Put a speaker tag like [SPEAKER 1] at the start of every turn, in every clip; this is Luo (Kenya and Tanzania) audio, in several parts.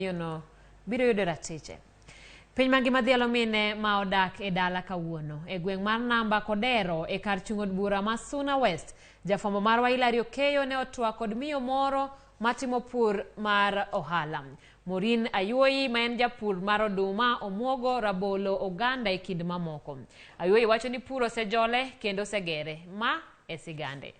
[SPEAKER 1] Miyono biro yudo ratiche. Piny mangima dhialo mine ma odak e dala kawuono. E gweng' mar Namba Kodero e kar chung' od bura ma Suna West, jafwambo marwa Hilary Okeyo ne otwak kod miyo moro matimo pur mar ohala. Maureen Ayuoyi ma en japur mar oduma, omuogo, rabolo, oganda e kind mamoko. Ayuoyi wacho ni pur osejole kendo osegere. Ma e sigande.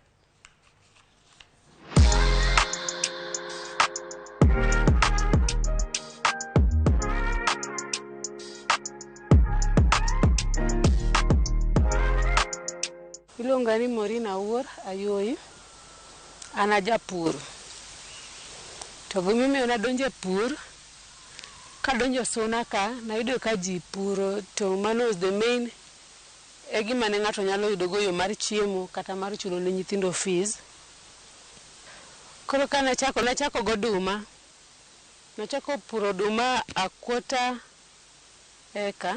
[SPEAKER 2] Iluonga ni Maureen Awuor Ayoyi. An ajapur. To gimomiyo nadonjo e pur, kadonjo Suna ka, nayudo ka ji puro to mano was the main e gima ne ng'ato nyalo yudo go yo mar chiemo kata mar chulo ne nyithindo fees. Koro ka nachako, nachako goduma. Nachako puro oduma a quarter acre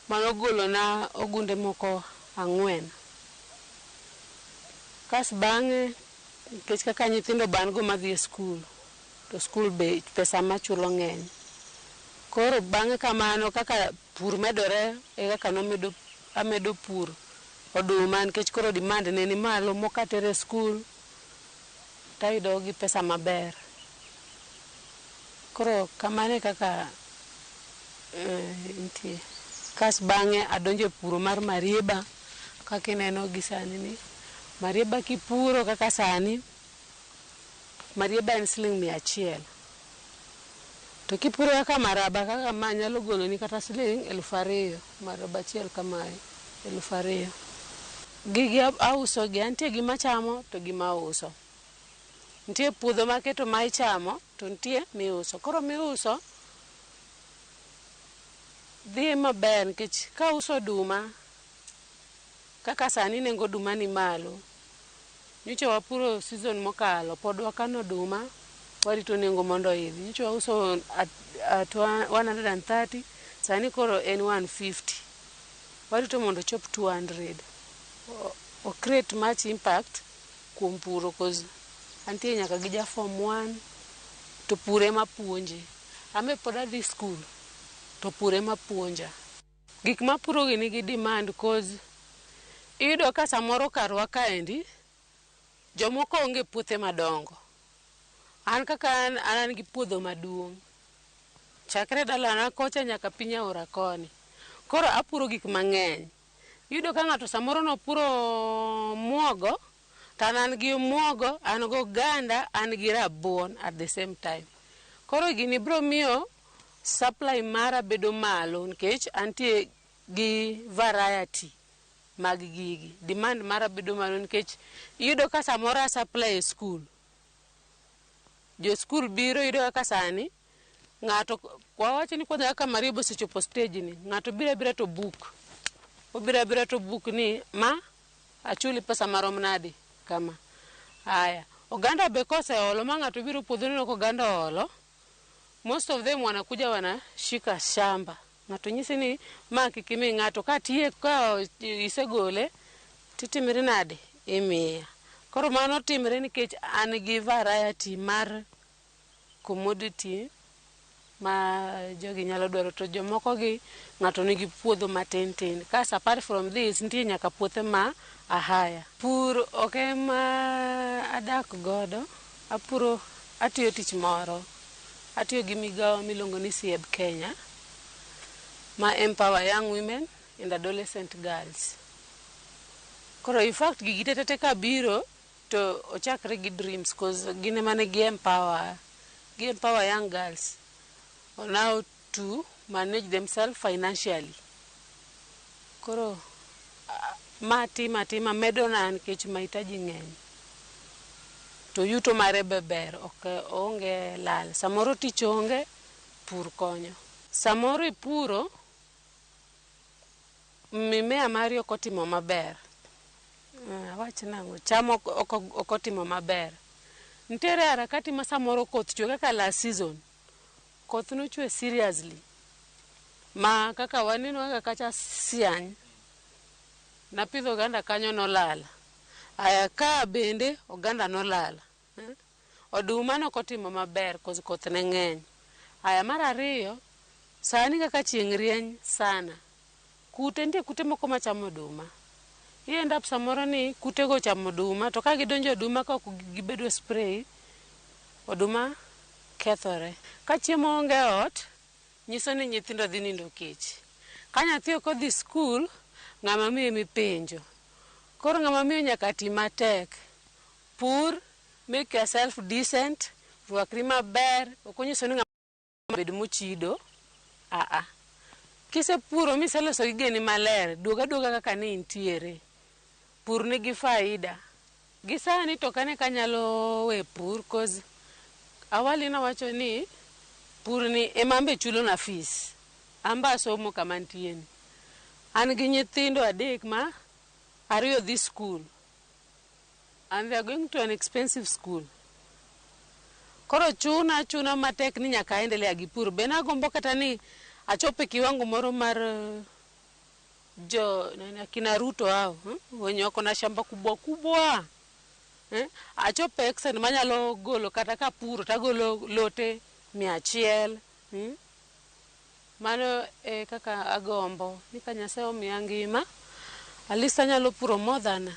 [SPEAKER 2] manogolona ogunde moko ang'wen. Kas bang'e, nikech kaka nyithindo be an go madhi e skul, to skul be pesa machulo ng'eny. Koro bang'e kamano kaka pur medore e kaka nomedo amedo pur oduma nikech koro demand ne ni malo moko atero e skul tayudo gi pesa maber. Koro kamano e kaka nitie. Kas bang'e adonjo e puro mar marieba kaka ineno gi sani ni. Marieba kipuro kaka sani, marieba en siling' 100. To kipuro kaka maraba kaka ma nyalo goloni kata siling' 2000, maraba achiel kamae, 2000. Gigi auso gi, antie gi machamo to gi mauso. Nitie puodho maketo ma ichamo to nitie miuso. Koro miuso dhi maber nikech kauso oduma, kaka sani nengo oduma ni malo. Nyocha wapuro season mokalo, pod wakano oduma, warito nengo mondo oidhi. Nyocha wauso at 130, sani koro en 150. Warito mondo ochop 200. O create much impact kuom puro cause antie nyaka gi ja form 1 to pur ema puonje. An be pod adhi skul to pur ema puonja. Gik mapuro gi nigi demand cause iyudo ka samoro karwa kaendi jomoko onge puothe madongo. An kaka an, an an gi puodho maduong'. Chakre dalana kocha nyaka piny aora koni. Koro apuro gik mang'eny. Iyudo ka ng'ato samoro nopuro muogo, to an an gi muogo, an gi oganda, an gi rabuon at the same time. Koro gini biro miyo supply mara bedo malo nikech antie gi variety mag gigi. Demand mara bedo malo nikech iyudo ka samoro a supply e skul. Jo skul biro iyudo kaka sani ng'ato wawach ni kwanza kaka marieba osechopo stage ni, ng'ato biro abira to book. Obiro abira to book ni ma achuli pesa marom nade kama. Aya, oganda be koseolo ma ng'ato biro puodho neno ka oganda oolo, most of them wanakuja wanashika shamba. Ng'ato nyisi ni ma kik imi ng'ato katieko ka isegole titimri nade? Imiya. Koro mano timre nikech an gi variety mar commodity ma jogi nyalo dwaro to jomoko gi ng'ato nigi puodho matin tin. Kas apart from this nitie nyaka puothe ma ahaya. Pur ok ema adak godo, apuro atiyo tich moro. Atiyo gi migawo miluongo ni SIEB Kenya ma empower young women and adolescent girls. Koro in fact gigi te te kabiro to ochakre gi dreams cause gin ema ne gi empower, gi empower young girls on how to manage themselves financially. Koro ma timo atima medona nikech mahitaji ng'eny. To yuto mare be ber, ok oonge lal. Samoro tich onge, pur konyo. Samoro ipuro, mimea mari ok otimo maber. Awach nang'o, cham ok otimo maber. Nitiere harakati ma samoro koth chwe kaka last season. Koth nochwe seriously. Ma kaka waneno kaka kacha siany, napidho oganda kanyo nolal. Aya ka bende oganda nolal. Oduma nokotimo maber cause koth ne ng'eny. Aya mar ariyo, sani kaka chieng' rieny sana, kute nitie kute moko machamo oduma. I end up samoro ni kutego ochamo oduma to ka gidonjo e oduma ka ok gibedo spray, oduma kethore. Ka chiemo onge e ot, nyiso ni nyithindo dhi nindo kech. Ka nyathi ok odhi skul, ng'ama miyo emipenjo. Koro ng'ama miyo nyaka ti matek. Pur, make yourself decent, rwakri maber, ok onyiso ni ng'ama bed mochido. Aa. Kisepuro miseloso gigeni maler, duog aduoga kaka ne intiere. Pur nigi faida. Gi sani to ok ane ka anyalo we pur cause awali nawacho ni pur ni ema an be chulona fees. An be asomo kama antie ni. An gi nyithindo adek ma ariyo dhi school and they are going to an expensive school. Koro chuna achuna matek ni nyaka aendelea gi pur. Be nagombo kata ni achop e kiwango moro mar jo nani akina Ruto hao wenye wako na shamba kubwa kubwa Achop e extent manyalo golo kata kapuro tagolo lote 100. Mano e kaka agombo ni ka Nyasaye omiya ngima, at least anyalo puro more than